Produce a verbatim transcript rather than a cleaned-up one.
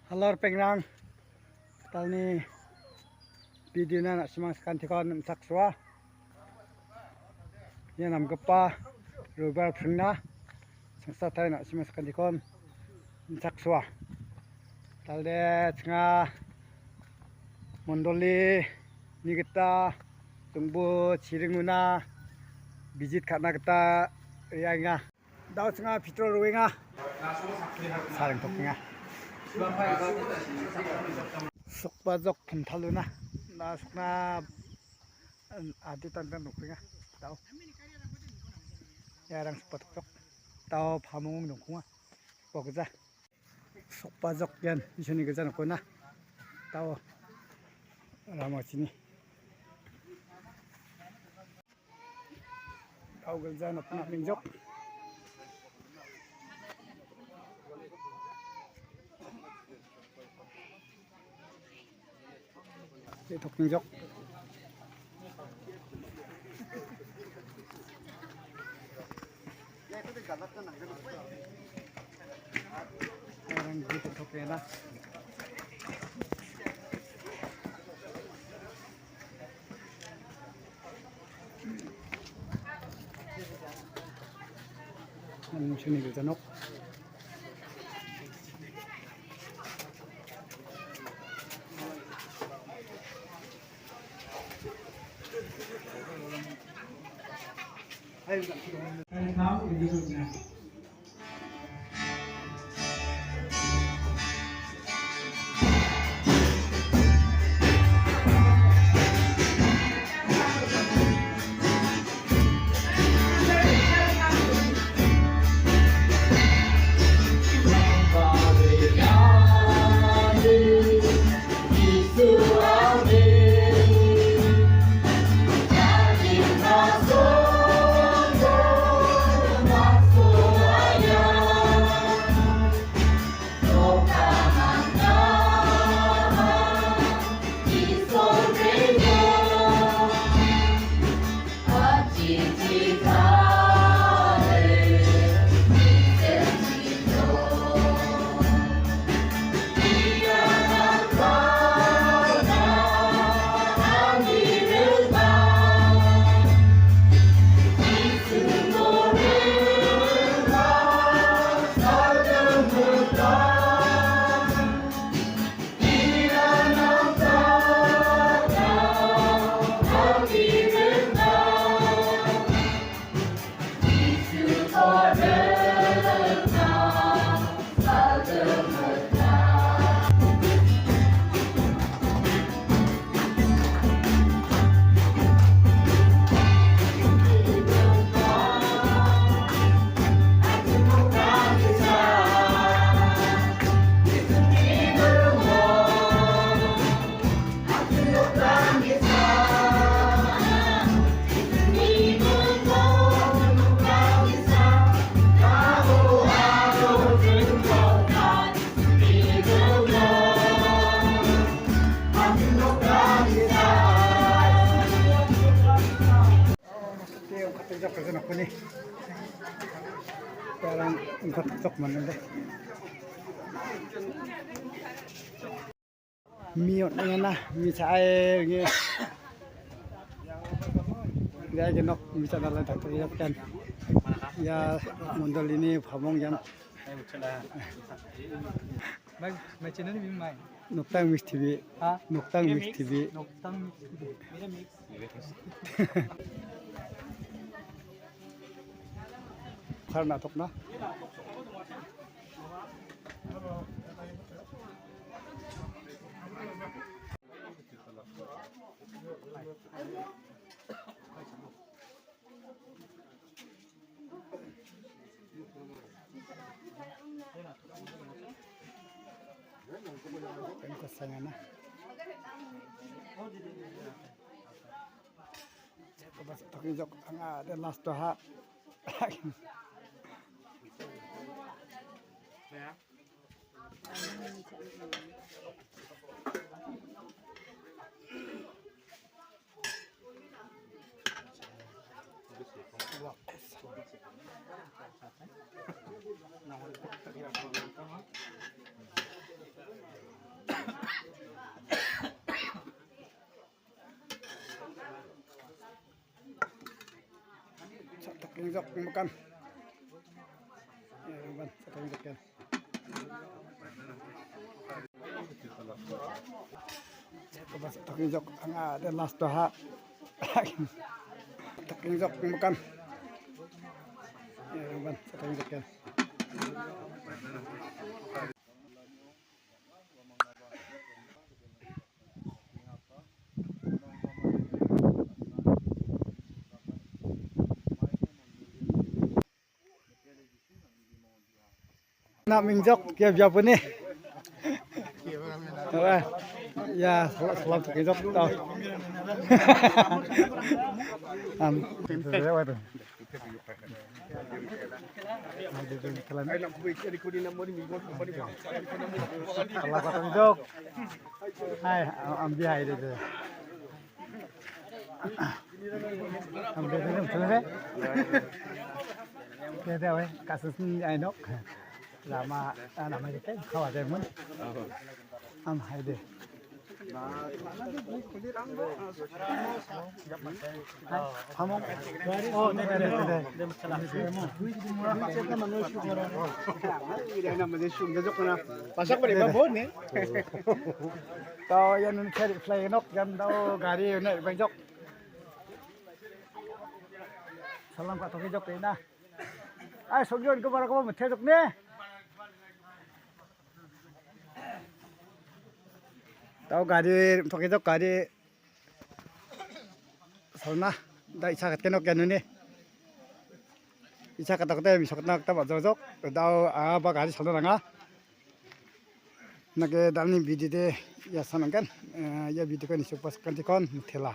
Halo, ripengrang, talni video-na na·simang sakantikon nimchaksoa. Ia namgipa robibar pringna sangsa tarie na·simang sakantikon nimchaksoa. Talde chinga mondolini gita dongbu chiringona bijit ka·na gita re·angenga. Dao chinga petrol roenga. Sareng tokenga. Sokba jok pemtaluna. Na sokna, em, adi tangtang nokenga. Dao. Iarang sokba tokjok. Dao pamong nongkonga. Sokba jok ian isoni gilja nokona. Dao. Ramachini. Dao gilja nokna ningjok. Tok ningjok. Orang gitu tok ya lah. An sini gilja nok. Mi on·enga na, mi cha·e ringe. Ia genok mi cha·na la daktar ia pekan. Ia mondolini pamong ian. My, my channel name is my. Noktang Mix T V. Ha? Noktang Mix T V. Noktang Mix T V. Kar na·tokna. Pengkosangana. Coba stok jok anga ada last doha. Ya. Jok makan. Ya, ban, satu jok ya. Taking jok anga de last doha. Taking jok makan. Ya, ban, satu jok ya. Na mingjok kia biapo ni. Wah, ya, salam, salam terkejut tau. Am. Salam terkejut. Hai, am, am, bi hai de. Am, bi hai de. Dia, dia, weh, kasus ni, ai, nok. Lama, ah, nama dia kan, kau ada pun. Am, hai de. Hamong. Oh, ne, ne, ne, ne. Pasak beri babon ni. Tau yang nun cari fly nok jam tau gari nak banjok. Salam kat toki jok na. Ai, sogyon ko bara ko mete jok ne. Tau gari toki jok gari. Salna, da isa katken ok ganuni. Isa katakte misokna kata bajojok. Dau a ba gari salna nanga. Nake dalni bidi de ya sanangkan. Eh, ya bidi kan isuk pas kanti kon mithela.